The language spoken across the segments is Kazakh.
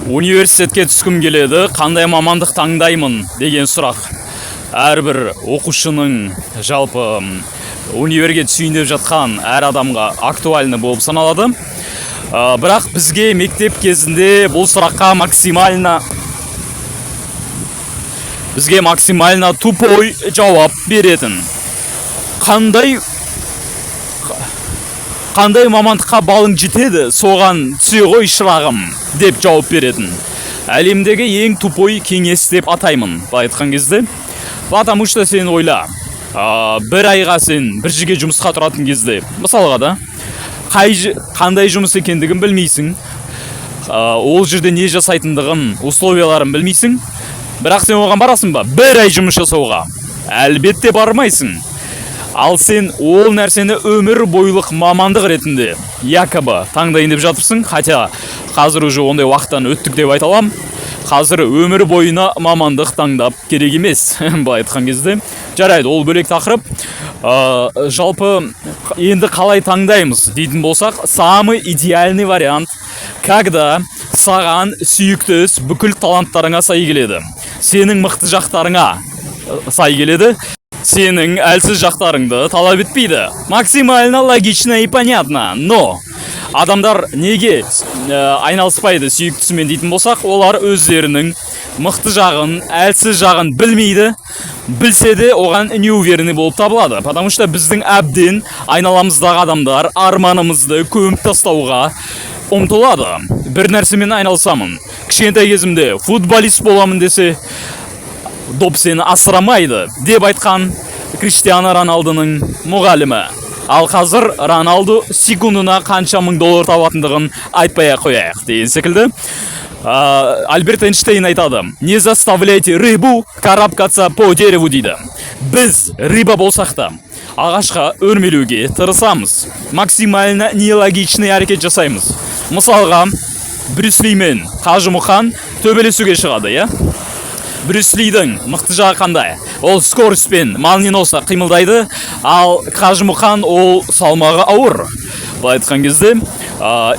Университетке түскім келеді, қандай мамандық таңдаймын деген сұрақ әрбір оқушының, жалпы универге түсейін деп жатқан әр адамға актуальны болып саналады. Бірақ бізге мектеп кезінде бұл сұраққа максимально тупой жауап беретін: Қандай мамандыққа балың жетеді, соған түсе ғой, шырағым», — деп жауап беретін. Әлемдегі ең тупой кеңес деп атаймын былай айтқан кезде. Потому что сен ойла, бір айға сен бір жерге жұмысқа тұратын кезде, мысалға да, қандай жұмыс екендігін білмейсің, ол жерде не жасайтындығын, условияларын білмейсің. Бірақ сен оған барасың ба бір ай жұмыс жасауға? Әлбетте, бармайсың. Ал сен ол нәрсені өмір бойлық мамандық ретінде якобы таңдайын деп жатырсың. Хотя қазір уже ондай уақыттан өттік деп айта аламын. Қазір өмір бойына мамандық таңдап керек емес былай айтқан кезде. Жарайды, ол бөлек тақырып. Жалпы енді қалай таңдаймыз дейтін болсақ, самый идеальный вариант, когда саған сүйікті іс бүкіл таланттарыңа сай келеді, сенің мықты жақтарыңа сай келеді, сенің әлсіз жақтарыңды талап етпейді. Максимально логично и понятно. Но адамдар неге айналыспайды сүйіктісімен дейтін болсақ, олар өздерінің мықты жағын, әлсіз жағын білмейді, білсе де, оған неуверенный болып табылады. Потому что біздің әбден айналамыздағы адамдар арманымызды көміп тастауға ұмтылады. Бір нәрсемен айналысамын, кішкентай кезімде футболист боламын десе, «Доп сені асырамайды», — деп айтқан Криштиано Роналдының мұғалімі. Ал қазір Роналду секундына қанша мың доллар табатындығын айтпай ақ қояйық деген секілді. Альберт Эйнштейн айтады: «Не заставляйте рыбу карабкаться по дереву», — дейді. Біз рыба болсақ та, ағашқа өрмелеуге тырысамыз, максимально нелогичный әрекет жасаймыз. Мысалға, Брюс Ли мен Қажымұқан төбелесуге шығады, иә. Брюс Лидің мықты жағы қандай? Ол скоростьпен молниеносно қимылдайды. Ал Қажымұқан, ол салмағы ауыр былай айтқан кезде.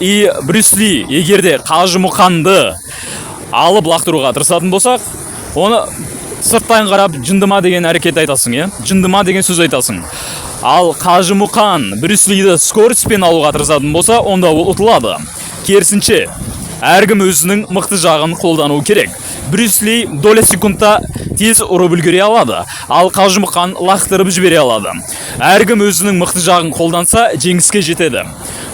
И Брюс Ли егер де Қажымұқанды алып лақтыруға тырысатын болсақ, оны сырттан қарап «жынды ма» деген әрекет айтасың, иә, «жынды ма» деген сөз айтасың. Ал Қажымұқан Брюс Лиді скоростьпен алуға тырысатын болса, онда ол ұтылады. Керісінше, әркім өзінің мықты жағын қолдануы керек. Брюс Ли доля секундта тез ұрып үлгере алады, ал Қажымұқан лақтырып жібере алады. Әркім өзінің мықты жағын қолданса, жеңіске жетеді.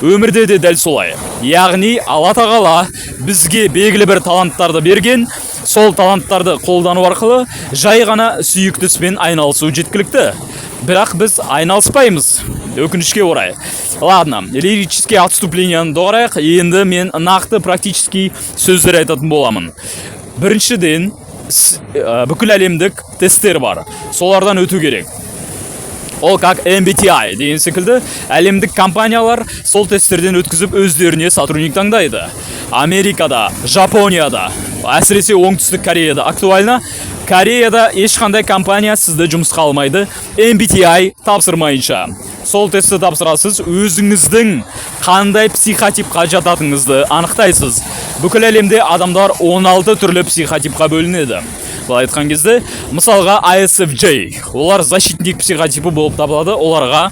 Өмірде де дәл солай. Яғни Алла Тағала бізге белгілі бір таланттарды берген. Сол таланттарды қолдану арқылы жай ғана сүйікті іспен айналысу жеткілікті. Бірақ біз айналыспаймыз, өкінішке орай. Ладно, лирический отступленияны доғарайық. Енді мен нақты практический сөздер айтатын боламын. Біріншіден, бүкіл әлемдік тесттер бар, солардан өту керек. Ол как MBTI деген секілді. Әлемдік компаниялар сол тесттерден өткізіп, өздеріне сотрудник таңдайды. Америкада, Жапонияда, әсіресе Оңтүстік Кореяда актуально. Кореяда ешқандай компания сізді жұмысқа алмайды MBTI тапсырмайынша. Сол тестті тапсырасыз, өзіңіздің қандай психотипқа жататыныңызды анықтайсыз. Бүкіл әлемде адамдар 16 түрлі психотипқа бөлінеді былай айтқан кезде. Мысалға, ISFJ, олар защитник психотипі болып табылады. Оларға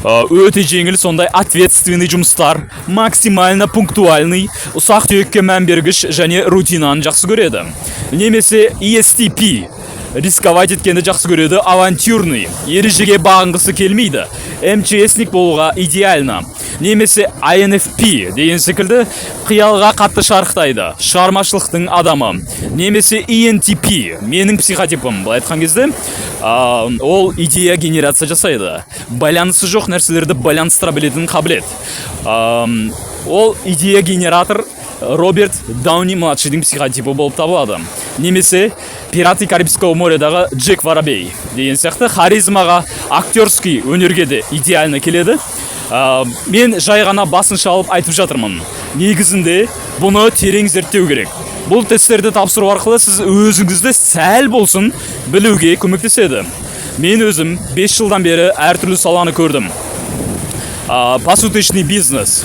өте жеңіл сондай ответственный жұмыстар, максимально пунктуальный, ұсақ түйекке мән бергіш және рутинаны жақсы көреді. Немесе ESTP, рисковать еткенді жақсы көреді, авантюрный, ережеге бағынғысы келмейді, МЧСник болуға идеально. Немесе INFP деген секілді, қиялға қатты шарықтайды, шығармашылықтың адамы. Немесе ENTP, менің психотипім былай айтқан кезде, ол идея генерация жасайды, байланысы жоқ нәрселерді байланыстыра білетін қабілет. Ол идея генератор, Роберт Дауни младшийдің психотипі болып табылады. Немесе «Пираты Карибского морядағы» Джек Воробей деген сияқты, харизмаға, актерский өнерге де идеально келеді. Мен жай ғана басын шалып айтып жатырмын. Негізінде бұны терең зерттеу керек. Бұл тесттерді тапсыру арқылы сіз өзіңізді сәл болсын білуге көмектеседі. Мен өзім 5 жылдан бері әртүрлі саланы көрдім: посуточный бизнес,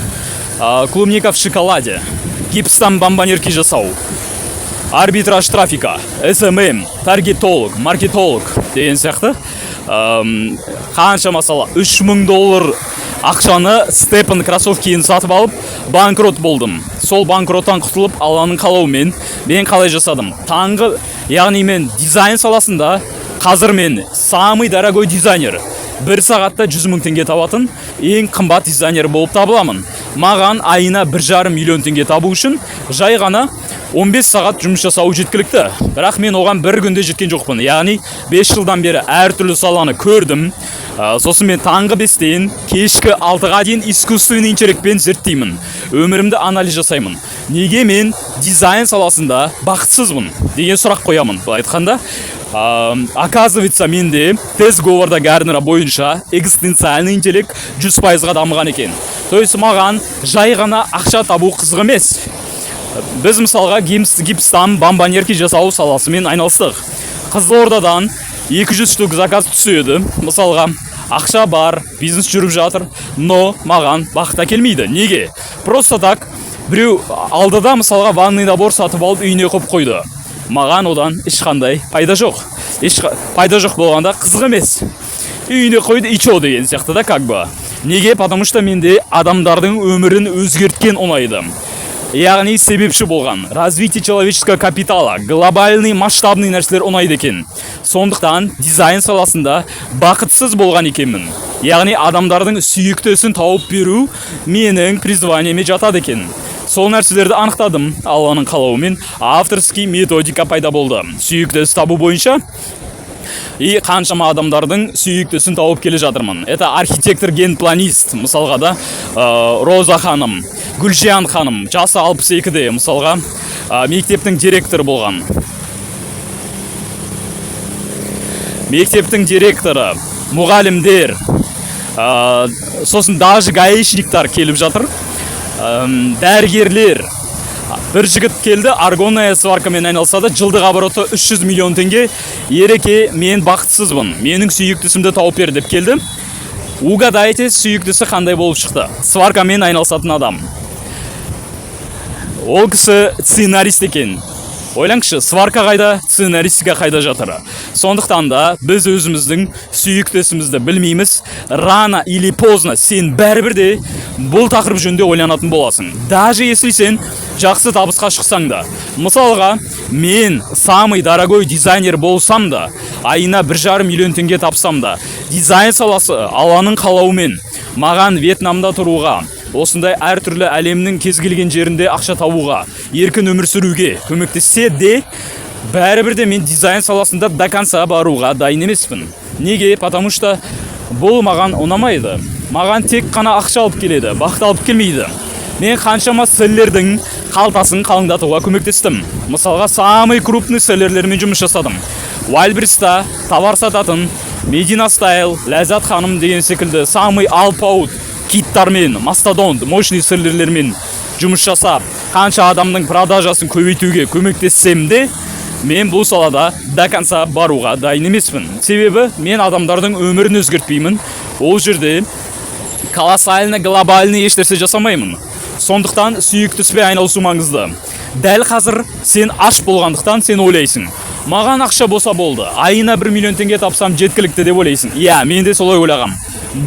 клубника в шоколаде, гидропоника, Гипстан бомбонерки жасау, арбитраж трафика, SMM, таргетолог, маркетолог деген сияқты. Қанша сала, 3000 доллар ақшаны Степан кроссовкиін сатып алып, банкрот болдым. Сол банкроттан құтылып, Алланың қалауымен мен қалай жасадым? Таңғы, яғни мен дизайн саласында қазір мен самый дорогой дизайнер, бір сағатта 100 мың теңге табатын ең қымбат дизайнер болып табыламын. Маған айына 1,5 миллион теңге табу үшін жай ғана 15 сағат жұмыс жасау жеткілікті. Бірақ мен оған бір күнде жеткен жоқпын. Яғни 5 жылдан бері әртүрлі саланы көрдім. Сосын мен таңғы 5-тен кешкі 6-ға дейін искусственный интеллектпен зерттеймін, өмірімді анализ жасаймын. Неге мен дизайн саласында бақытсызбын деген сұрақ қоямын. Былай айтқанда, оказывается, менде тест Говарда Гарднера бойынша экзистенциальный интеллект 100%-ға дамыған екен. То есть маған жай ғана ақша табу қызық емес. Біз, мысалға, гипстан бомбонерки жасау саласымен айналыстық. Қызылордадан 200 штук заказ түседі. Мысалға, ақша бар, бизнес жүріп жатыр, но маған бақыт әкелмейді. Неге? Просто так біреу алдыда, мысалға, ванный набор сатып алып, үйіне қойып қойды. Маған одан ешқандай пайда жоқ. Еш пайда жоқ болғанда, қызық емес. Үйіне қойды, и чё деген сияқты да, как бы. Неге? Потому что менде адамдардың өмірін өзгерткен ұнайды, яғни себепші болған, развитие человеческого капитала, глобальный масштабный нәрселер ұнайды екен. Сондықтан дизайн саласында бақытсыз болған екенмін. Яғни адамдардың сүйікті ісін тауып беру менің призваниеме жатады екен. Сол нәрселерді анықтадым. Алланың қалауымен авторский методика пайда болды сүйікті іс табу бойынша, и қаншама адамдардың сүйікті ісін тауып келе жатырмын. Это архитектор, генпланист, мысалға да, Роза ханым, Гүлжиян ханым, жасы 62-де, мысалға, мектептің директоры болған, мектептің директоры, мұғалімдер, сосын даже гаишниктар келіп жатыр, дәрігерлер. Бір жігіт келді, аргонная сваркамен айналысады, жылдық обороты 300 миллион теңге. «Ереке, мен бақытсызбын, менің сүйікті ісімді тауып бер», – деп келді. Угадайте, сүйіктісі қандай болып шықты? Сваркамен айналысатын адам. Ол кісі сценарист екен. Ойлаңызшы, сварка қайда, сценаристика қайда жатыр? Сондықтан да біз өзіміздің сүйікті ісімізді білмейміз. Рано или поздно сен бәрібір де бұл тақырып жөнінде ойланатын боласың, даже если сен жақсы табысқа шықсаң да. Мысалға, мен самый дорогой дизайнер болсам да, айына 1,5 миллион теңге тапсам да, дизайн саласы Алланың қалауымен маған Вьетнамда тұруға, осындай әртүрлі әлемнің кез келген жерінде ақша табуға, еркін өмір сүруге көмектессе де, бәрібір де мен дизайн саласында до конца баруға дайын емеспін. Неге? Потому что бұл маған ұнамайды. Маған тек қана ақша алып келеді, бақыт алып келмейді. Мен қаншама селлердің қалтасын қалыңдатуға көмектестім. Мысалға, самый крупный селлерлермен жұмыс жасадым. Wildberries'та товар сататын Медина Стайл, Ләззат ханым деген секілді самый алпауыт киттармен, мастодонт, мощный селлерлермен жұмыс жасап, қанша адамның продажасын көбейтуге көмектессем де, мен бұл салада до конца баруға дайын емеспін. Себебі мен адамдардың өмірін өзгертпеймін. Ол жерде колоссально глобальный ешнәрсе жасамаймын. Сондықтан сүйікті іспен айналысу маңызды. Дәл қазір сен аш болғандықтан, сен ойлайсың: маған ақша болса болды, айына 1 миллион теңге тапсам жеткілікті деп ойлайсың. Иә, мен де солай ойлағам.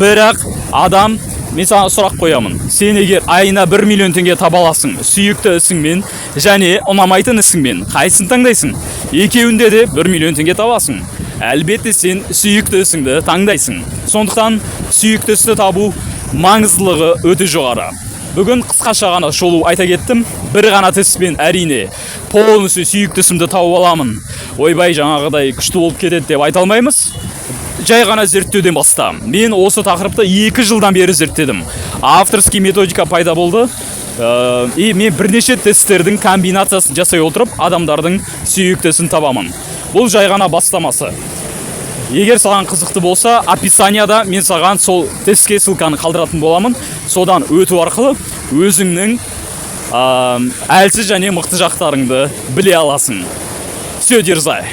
Бірақ адам, мен саған сұрақ қоямын: сен егер айына 1 миллион теңге таба аласың сүйікті ісіңмен және ұнамайтын ісіңмен, қайсысын таңдайсың? Екеуінде де 1 миллион теңге табасың. Әлбетте, сен сүйікті ісіңді таңдайсың. Сондықтан сүйікті істі табу маңыздылығы өте жоғары. Бүгін қысқаша ғана шолу айта кеттім. Бір ғана тестпен, әрине, полностью сүйікті ісімді тауып аламын, ойбай, жаңағыдай күшті болып кетеді деп айта алмаймыз. Жай ғана зерттеуден баста. Мен осы тақырыпты 2 жылдан бері зерттедім. Авторский методика пайда болды. И мен бірнеше тесттердің комбинациясын жасай отырып, адамдардың сүйікті ісін табамын. Бұл жай ғана бастамасы. Егер саған қызықты болса, описанияда мен саған сол тестке ссылканы қалдыратын боламын. Содан өту арқылы өзіңнің әлсіз және мықты жақтарыңды біле аласың. Все, дерзай.